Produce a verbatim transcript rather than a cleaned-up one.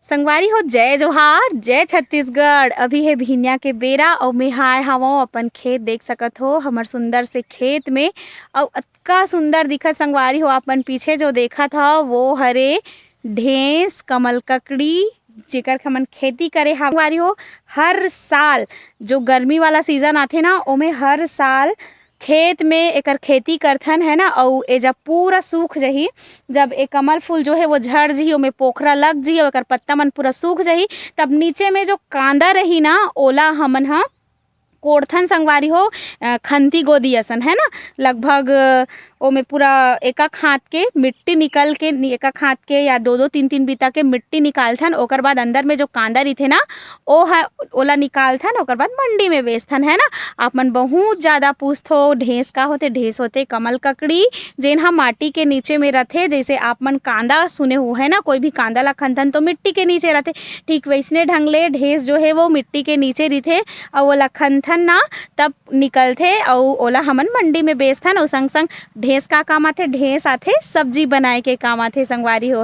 संगवारी हो, जय जोहार, जय छत्तीसगढ़। अभी हे भिनिया के बेरा अउ मैं हाय हवं अपन खेत, देख सकत हो हमर सुंदर से खेत में। अउ अतका सुंदर दिखत संगवारी हो, अपन पीछे जो देखत हो वो हरे ढेंस, कमल ककड़ी, जेकर हमन खेती करे हवन संगवारी हो। हर साल जो गर्मी वाला सीजन आथे ना, ओमे हर साल खेत में एकर खेती करथन, है ना। अउ ए जब पूरा सूख जही, जब ए कमल फूल जो है वो झड़ जही, ओमे पोखरा लग जही, अउ एकर पत्ता मन पूरा सूख जही, तब नीचे में जो कांदा रही ना, ओला हमन ह कोड़थन संगवारी हो, अ, खंती गोदी असन, है ना। लगभग, अ, ओमे पूरा एक एक हाथ के मिट्टी निकल के नि-, एक एक हाथ के या दो दो तीन तीन बीता के मिट्टी निकालथन। ओकर बाद अंदर में जो कांदा रहिथे ना, ओ ह ओला निकालथन, ओकर बाद मंडी में बेचथन, है ना। आप मन बहुत ज्यादा पूछथो, ढेंस का होथे? ढेंस होथे कमल ककड़ी, जेन ह माटी के नीचे में रथे। जैसे आप मन कांदा सुने हो, है ना, कोई भी कांदा ला खनथन तो मिट्टी के नीचे रथे, ठीक वैसने ढंग ले ढेंस जो है वो मिट्टी के नीचे रहिथे, अउ ओला खनथन ना, तब निकलथे अउ ओला हमन मंडी में बेचथन। अउ संग संग ढेंस का काम आथे? ढेंस आथे सब्जी बनाए के काम आथे संगवारी हो।